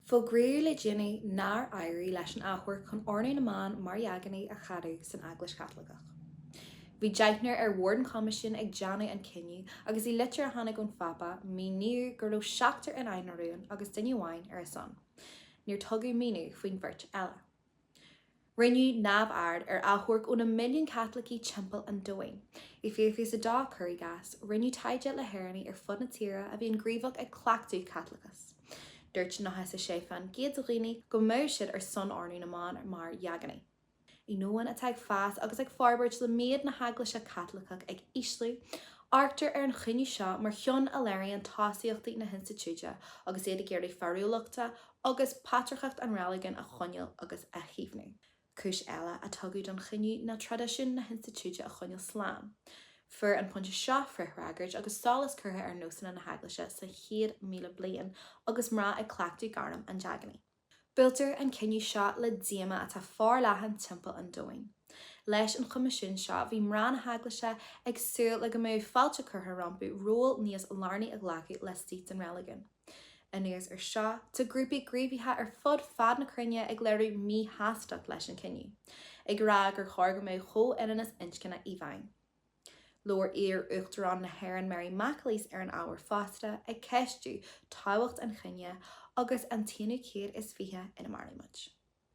Fógraíodh le déanaí nár éirigh leis an achomharc chun oirniú na mban mar dheagainí a cheadú san Eaglais Chaitliceach. Bhí deichniúr ar bhord an choimisiúin ag déanamh an chinnidh agus i litir a tháinig ón Phápa míníodh go raibh seachtar in aghaidh an rúin agus duine amháin ar a son. Níor tugadh míniú faoin bheirt eile. Rinneadh neamhaird ar achomhairc ó na milliúin Caitlicigh timpeall an domhain. I 2022, cuir i gcás, rinneadh taighde le hÉireannaigh ar fud na tíre a bhíonn gníomhach ag cleachtadh Caitliceachais. Dúirt 96% de dhaoine go mbeadh siad ar son oirniú na mban mar dheagainí. I ndomhan atá ag fás agus ag forbairt le méid na hEaglaise Caitliceach ag ísliú, amharctar ar an chinneadh seo mar cheann a léiríonn tosaíochtaí na hinstitiúide agus iad ag iarraidh fearúlachta agus patrarcacht an reiligiúin a choinneáil agus a chaomhnú. Cúis eile a tugadh don chinneadh ná traidisiún na hinstitiúide a choinneáil slán. Fuair an pointe seo frithfhreagairt agus solas curtha ar nósanna na hEaglaise sa chéad 1,000 bliain agus mná ag cleachtadh gairm an deagainí. Buailtear an cinneadh seo le díomá atá forleathan timpeall an domhain. Leis an choimisiún seo bhí mná na hEaglaise ag súil le go mbeadh fáilte curtha rompu ról níos lárnaí a ghlacadh laistigh den reiligiún. Anuas ar seo, tá grúpaí gníomhaithe ar fud fad na cruinne ag léiriú míshástacht leis an chinneadh, ag rá gur chóir go mbeadh comhionannas inscne i bhfeidhm. Labhair iar-Uachtarán na hÉireann Mary McAleese ar an ábhar fosta, ag ceistiú tábhacht an chinnidh agus an t-aonú céad is fiche ina mairimid.